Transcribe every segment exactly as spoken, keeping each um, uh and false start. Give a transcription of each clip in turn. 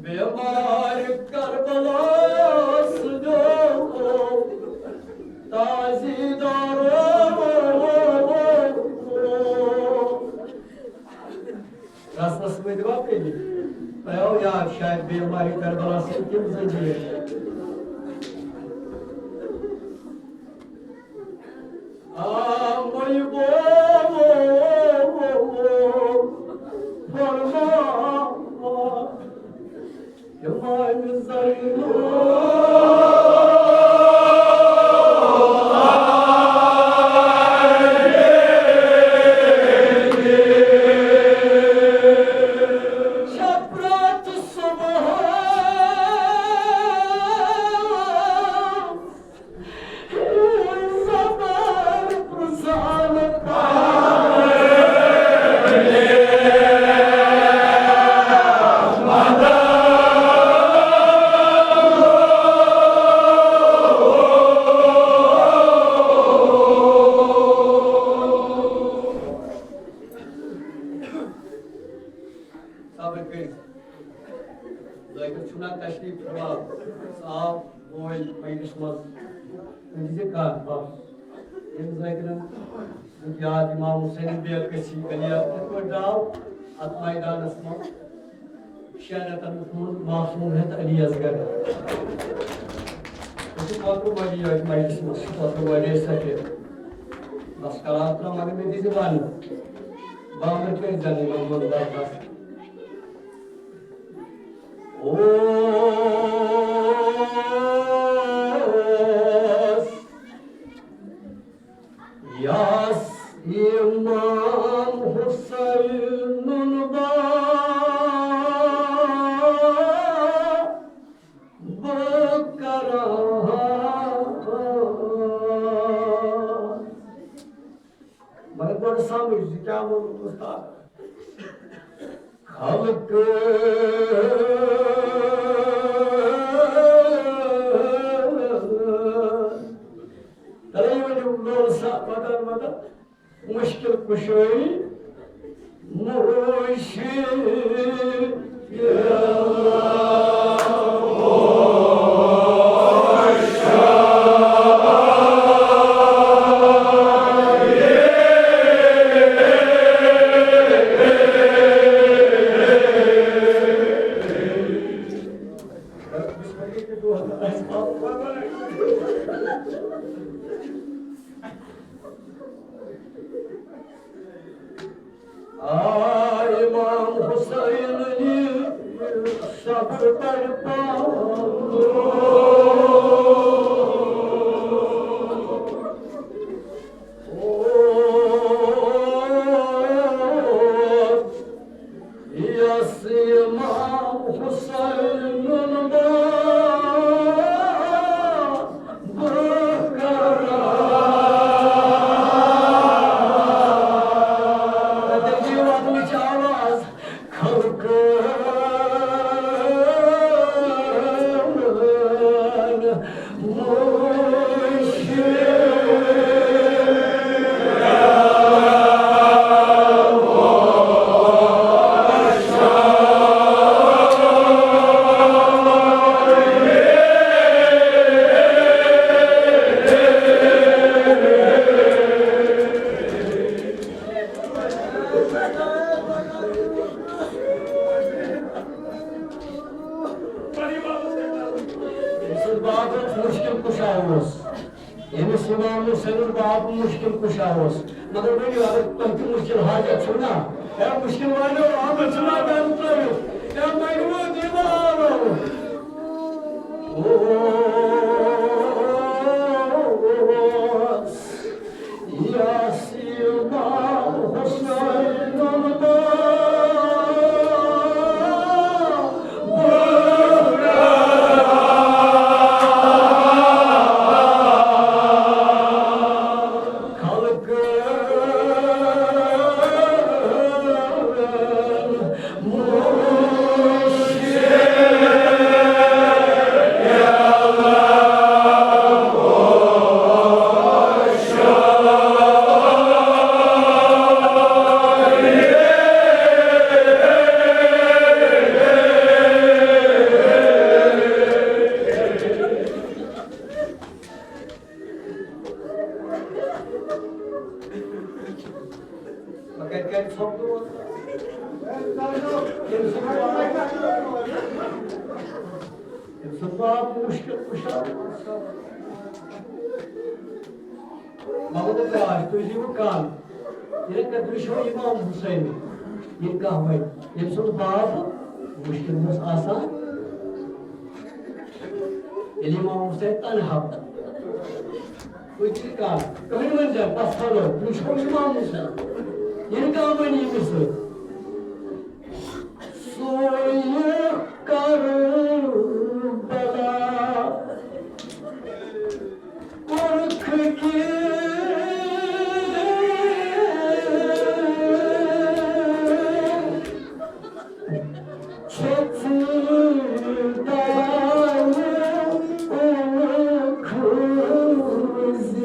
بیمار کربلاس دیو تازی دارو۔ رسمس منٛز دِوان پیٚلہِ۔ تۄہہِ آو یاد شاید بیمارِ کربلا سۭتۍ تِم زٔمیٖن۔ آ، مٔنٛزۍ گوٚو فرمان۔ صبر کٔرِو۔ ذٲکِر چھُنہ تشریٖف فرما؟ سُہ آو بوے مجلس منٛز۔ تٔمۍ دِژ یہِ کَتھ بَس۔ ییٚمہِ ذٲکِرَن دیُت یاد اِمام حُسین بے کٔسی علی اَتھ کِتھ پٲٹھۍ درٛاو اَتھ میدانَس منٛز؟ شیٚن رٮ۪تَن اوس گوٚمُت معصوم ہٮ۪تھ علی اصغر۔ سُہ چھُ کۄکرٕ وٲلی یٲتۍ مجلس منٛز، سُہ چھُ کۄکرٕ وٲلی سفید۔ بس کلام ترٛاو، مگر مےٚ دِژ وننہٕ۔ بامبر کٔرۍ زن یِمن منٛز درخاست۔ اوس یس امام حسینُن با بہٕ کران۔ مگر گۄڈٕ سمجھ زِ کیٛاہ ووٚنُن اوس تَتھ۔ خلقہٕ ترٛٲیِو وۄنۍ یِم لول سا بدل بدل۔ مشکل کشائی مشکل۔ آ امام حسین نی سب تڑپا۔ یس امام حسینُن با بہٕ کران۔ تٔتی واتنٕچ آواز خلقن۔ أمۍ سٕنٛز باب اوس مُشکِل کُشا اوس۔ ییٚمِس امام حسینُک باپ مُشکِل کُشا اوس۔ مگر ؤنِو، اگر تۄہہِ تہِ مُشکِل حاجت چھُو نا، ہے مُشکِل والٮ۪و، آمُت چھُ نا گرٕ ترٲوِتھ، ہے مٔنِو دیوارو۔ اوس یاسینا حسینُن باپ۔ وۄنۍ کَتہِ کَتہِ ژھۄپہٕ دود؟ تٔمۍ سُنٛد باپ، تٔمۍ سُنٛد باپ مُشکِل کُشا۔ محمد عباس، تُہۍ دِیِو کَن۔ ییٚلہِ کَتھ وٕچھو اِمام حُسین، یہِ کانٛہہ وَنہِ، ییٚمہِ سُنٛد باپ مُشکِل اوس آسان۔ ییٚلہِ اِمام حُسین تنہا پوٚتُے کَتھ، کٕہٕنۍ ؤنۍ زٮ۪ن، پَتہٕ کھولو، وٕچھو اِمام حُسین۔ ییٚلہِ کانٛہہ وَنہِ ییٚمِس سۭتۍ، سُہ یہِ کربلا۔ پرکھ کہِ چھژِ دانہِ اُلکھٕ زِ۔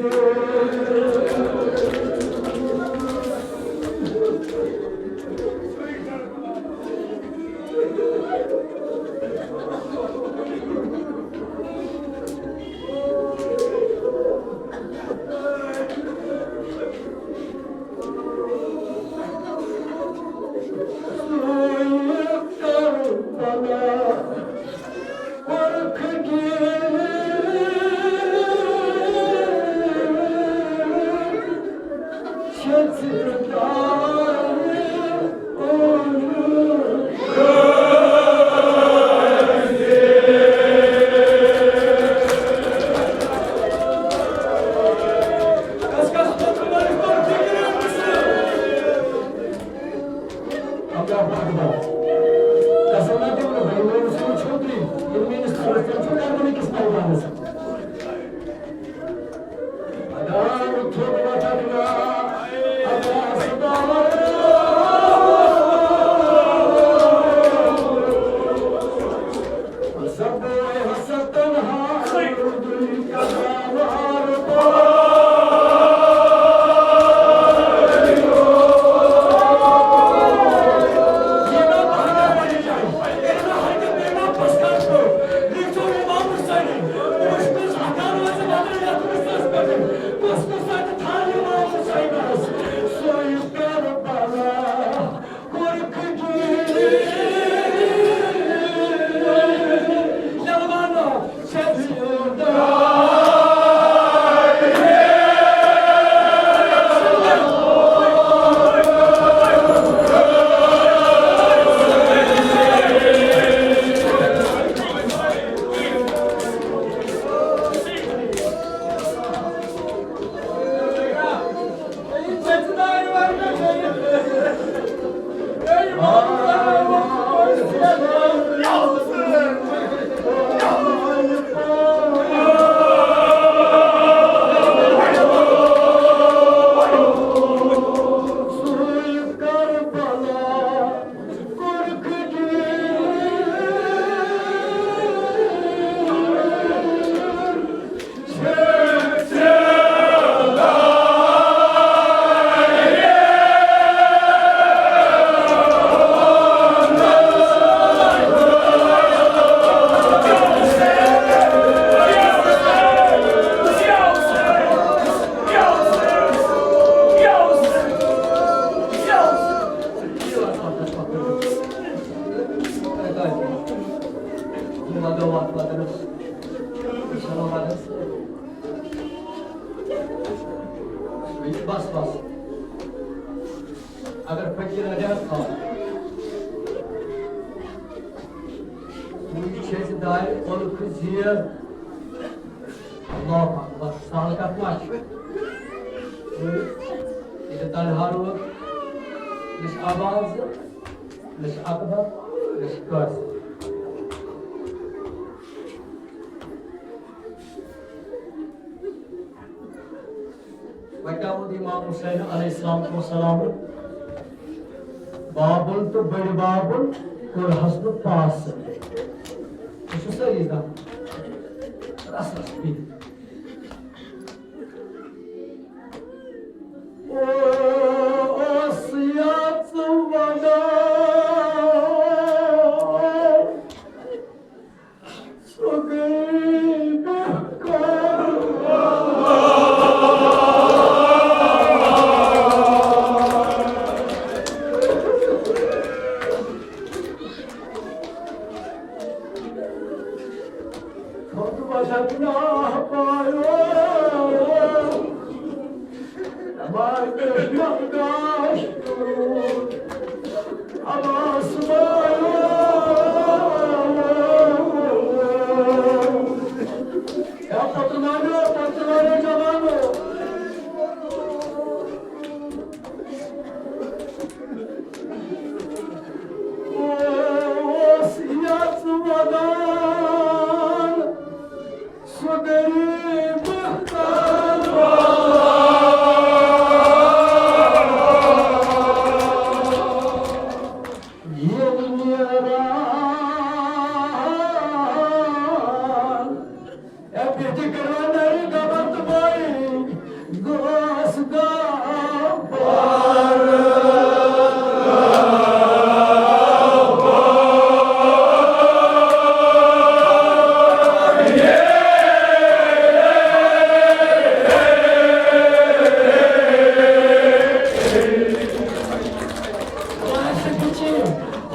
اللہ اکبر۔ قسم نہ دِمہٕ بہٕ، ییٚلہِ میٛٲنِس کُن چھُو تُہۍ، ییٚلہِ میٛٲنِس کُن چھُو تُہۍ، میٛٲنِس کُن چھُو تُہۍ، میٛٲنِس کُن چھُو تُہۍ۔ بس، بس۔ اگر فقیٖرن رٮ۪تھ تھاوو، سُے چھِ اَسہِ دارِ اولکھٕ زیٖر۔ اللہ اکبر، سہل کتھ ما چھِ؟ ییٚتہِ تنہا روٗد، نہ چھِ آواز، نہ چھِ اکبر، نہ چھِ قٲصر۔ وۄنۍ کیٛاہ ووٚن امام حسین علیہ الصلوۃ والسلام؟ بابُل تہٕ بٔڑۍ بابُل کوٚرہَس بہٕ پاسہٕ۔ تُہۍ چھِو سٲری زانان۔ رَس رَس بِہِتھ۔ او اوس یَتھ وَنان۔ سُہ گٔے بے کار۔ خطبہ چھکنا پایو۔ سُہ غریٖب مختار والا ییٚلہِ نیران، اے بیٚیہِ تہِ کَران نَرِ دَبَن تہٕ بٲیِن، گوس گا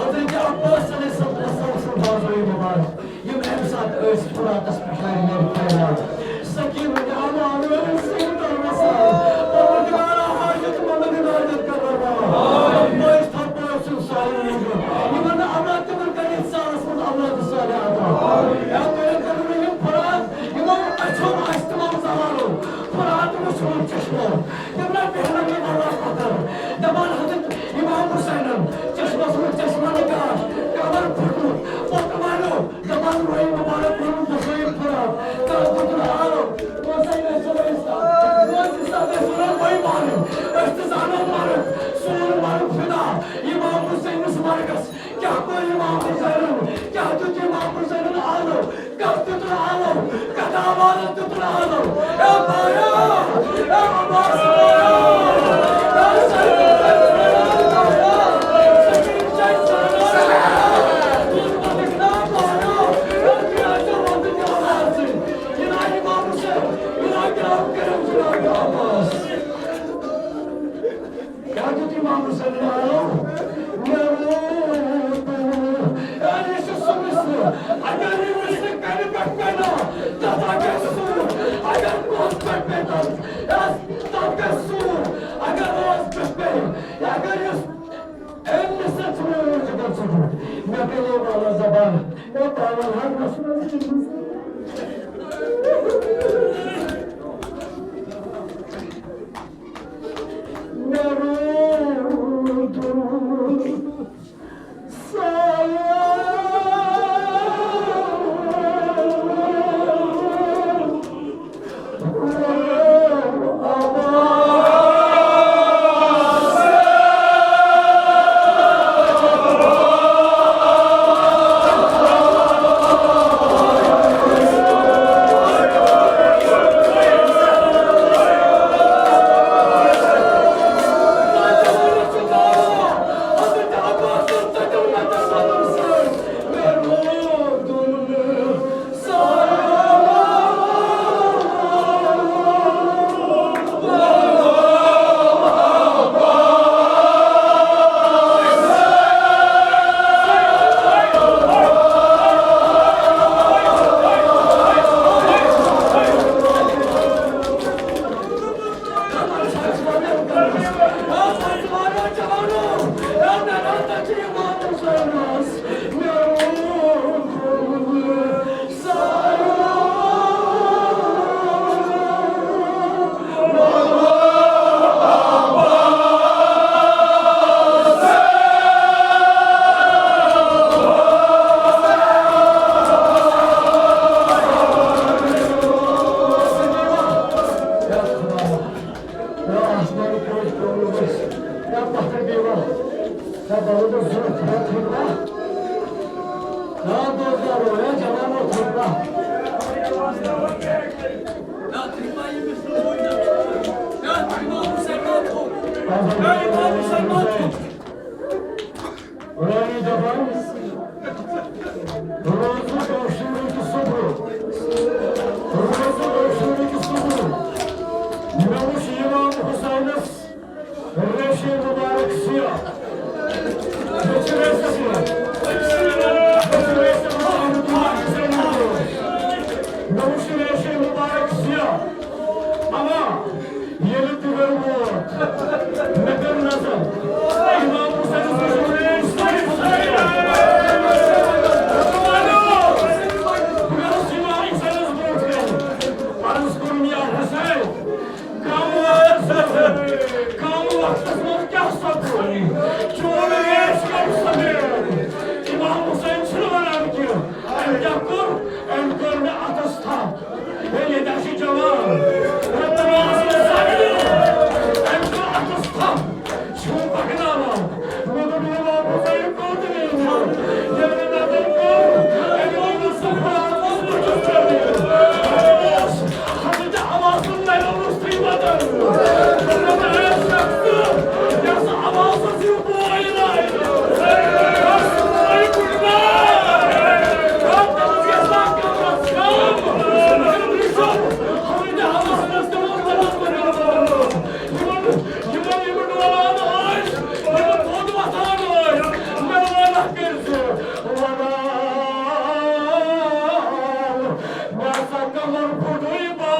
حضرت عباس علیہ السلام سٕنٛدۍ بازوی مُبارک، یِم اَمہِ ساتہٕ ٲسۍ فراتس پٮ۪ٹھ لرِ لرِ پھیران۔ سکیٖنہ نعمان ٲسۍ سیٖدھا وَسان۔ پروردگارا، حاجت مندن عبادت کرن والا۔ پٲیِس تھاو پٲیِس سُنٛد سایہِ موٗجوٗب۔ یِمن نہٕ اولاد تِمن کَرِ یَتھ سالس منٛز اولاد صالح عطا۔ یا تیرے قدم یِم فرات، یِمو اَتھو آسہِ تِمو زمانو۔ فرات وُچھمُت چشمو۔ تِم نہ بیٚہنَن یِم اللہ پَتھر۔ دَپان حضرت امام حسینن، چشمس منٛز چشمہ نگاش، کمر پھُٹمُت، پوٚت والو، دَپان رویہِ مُبارک ووٚنُن بُزٲیِل فرات، تَس دیُتُن آلو، حسین علیہ السلام، روزِ سَتھ ٲسۍ وَنان وۄنۍ مارٕنۍ، أسۍ تہِ زانو مرگ، سون مرگ فدا، امام حسینس مرگس، کیٛاہ کوٚر امام حسینن، کیٛاہ دیُت امام حسینن آلو، کس دیُت نہٕ آلو؟ کتھ آوازس دیُت نہٕ آلو؟ A bio! A Abbas bio! A Syed bio! Scan چاہے سانا! تُہۍ پتہٕ کیٛاہ بایو؟ اے کیٛاہ چھِ وَنان یہِ آواز؟ یہِ نہ امام حسین، یہِ نہ کیٛاہ کٔرِو جناب عباس؟ کیٛاہ دیُت امام حسینن آلو؟ مےٚ ووٚن، اے، یہِ چھُ سُہ مِصرٕ۔ اگر یہِ مِصرٕ کنہِ پٮ۪ٹھ پیٚیہِ نا، تَتھ آسہِ سوٗر۔ اگر کوٚس پٮ۪ٹھ پیٚیہِ تَتھ، تَتھ گژھِ سوٗر۔ اگر روز پٮ۪ٹھ پیٚیہِ، اگر یُس أمۍ مِصرٕ چھُ مےٚ ووٚن، ژٕ کر ژٕ ڈوٗٹھ۔ مےٚ کَرے والا زبان، مےٚ پاوَن ہَتھ رسول۔ مےٚ روٗد اے امام حسین مات۔ رانی دپان، روزٕ کٲشرِ صبح، روزٕ کٲشرِ صبح، مےٚ وُچھ امام حسینس ریشے مبارک سیاہ۔ مےٚ چھُ ریشے سیاہ۔ مےٚ چھُ ریشے مبارک سیاہ۔ مےٚ وُچھ ریشے مبارک سیاہ۔ اما ییٚلہِ تہِ گٔے ووت، مےٚ کٔر نظر۔ امام حسینس وُچھ ریش سٲری سیاہ۔ بہٕ گوٚوُس امام حسینس برونٛٹھ کنہِ۔ عرض کوٚرُم، یا حسین، کم وقتس منٛز، کم وقتس منٛز کیٛاہ سپُد؟ چون ریش کم سپُد؟ امام حسین چھُنہٕ ونان کینٛہہ۔ أمۍ کیٛاہ کوٚر؟ أمۍ کٔر مےٚ اَتھس تھپھ۔ ہے، ییٚتہِ ہا چھِ جوان۔ ہے، تِمن آسہِ نہٕ سَمجھ۔ أمۍ کٔر اَتھس تھپھ۔ چھُ پکناوان۔ مےٚ دوٚپ، یہِ واپس آیہِ کوٚت نِنہٕ؟ ییٚلہِ مےٚ نظر کٔر، أمۍ ووٚن، سُہ خۄدا اوس بٕتھِس پٮ۪ٹھ۔ اوس حضرت عباسُن نَرٮ۪ن روٚستُے وَدَن۔ دوٚپُن، اے شخص، یَس عباسَس ہیوٗ بوے نَے۔ یَس بوے کُنہِ نَے۔ تٔمِس گژھِ نا قبرَس غم۔ حضرت عباسَس تِمَن وَدَن۔ یِمَن، یِمَن، یِمَن ڈولان ٲسۍ، یِمَن تھوٚد وۄتھان ٲسۍ، مےٚ وَنہ کٔرۍ زِ وَنان، مےٚ ہسا کَمَر پھُٹُے بَس۔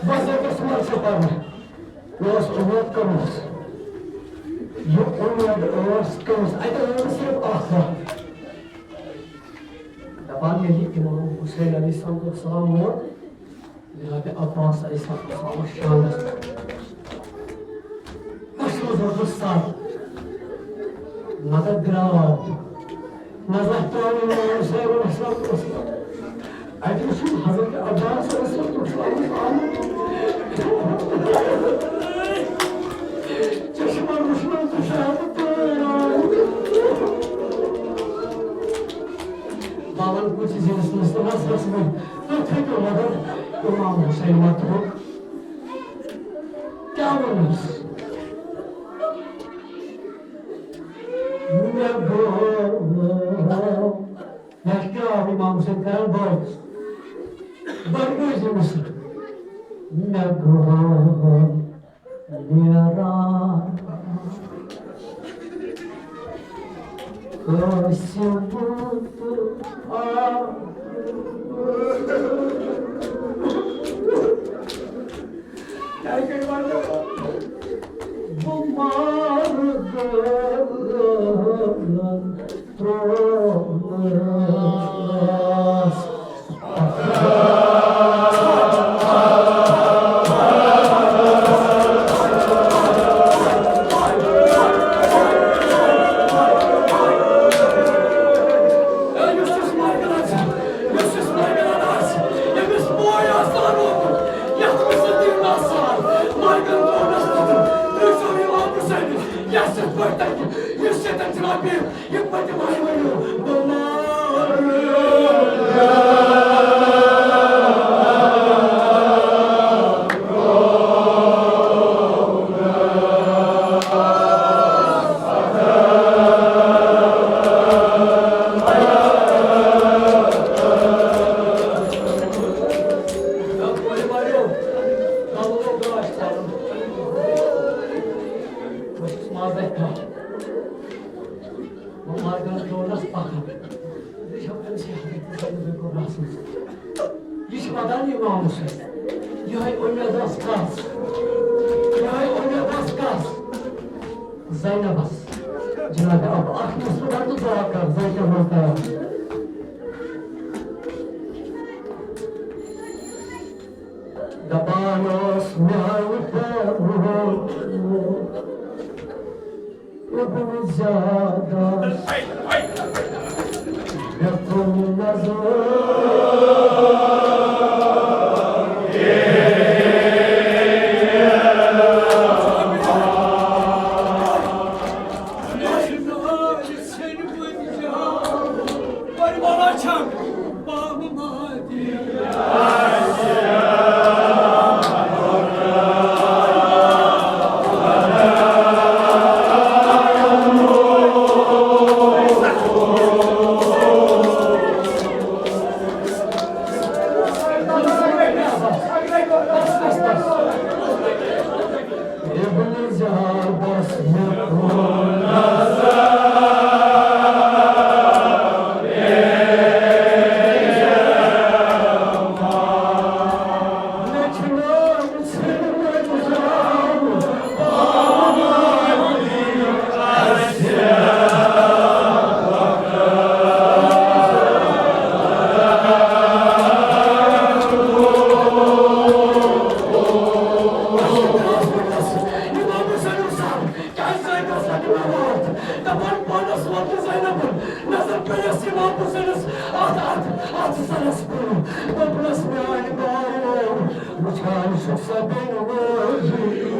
بس ییٚتٮ۪س منٛز چھِ پَرُن۔ مےٚ ٲس اُمید کٔرمٕژ، یہِ اُمید ٲس کٔرمٕژ، اَتہِ ٲس صرف اَکھ کَتھ۔ دَپان ییٚلہِ اِمام حُسین علیہ السلام ووت جناب عباس علیہ السلام شانَس پٮ۪ٹھ۔ کَشَس منٛز روٚٹُس سَر، مگر درٛاو۔ نظر ترٛٲو اِمام حُسینَس۔ اَتہِ وُچھُن حضرت عباس رسول اللہ آمُت۔ چشمہ وُچھُن تہٕ شاید تٲر آمٕتۍ۔ بابن کُس زِنِس منٛز تہٕ وَس وَس منٛز تُہۍ تھٔکِو، مگر اِمام حُسین ما تھوٚک۔ کیٛاہ ووٚنُس؟ مےٚ گوٚو، مےٚ کیٛاہ امام حسین کران بٲتھ۔ گۄڈٕ بوٗزِو مےٚ سۭتۍ۔ مےٚ گوٚو نیران قٲسِم تہٕ آ۔ بہٕ مارٕ گٲلَن ترٛوونَس۔ یَتھ پٲٹھۍ تۄہہِ ؤنِو، بہٕ مارٕ۔ بہٕ چھُس مازَے کھا۔ بہٕ مارگن کیونس پکان۔ وٕچھو أمۍ سٕنٛدِ حضرت زینبِ کبریٰ سٕنٛز۔ یہِ چھِ ودان امام حسین۔ یِہوٚے اُمید ٲس کَس؟ یِہوٚے اُمید ٲس کَس؟ زینبس۔ جناب، اب اکھ نصف بر تہٕ دعا کر، زینب منٛز تیار۔ دپان اوس میانہِ پٮ۪ٹھ ابن زیادس مےٚ کُن نظر۔ دپان پانس ووت نہٕ زینبن، نظر پیٚیس امام حسینس اتھ، اتھ، اتھ سرس کُن۔ دوٚپنس، میانہِ بایو، وٕچھان چھُکھ سا بیٚنہِ وٲجی۔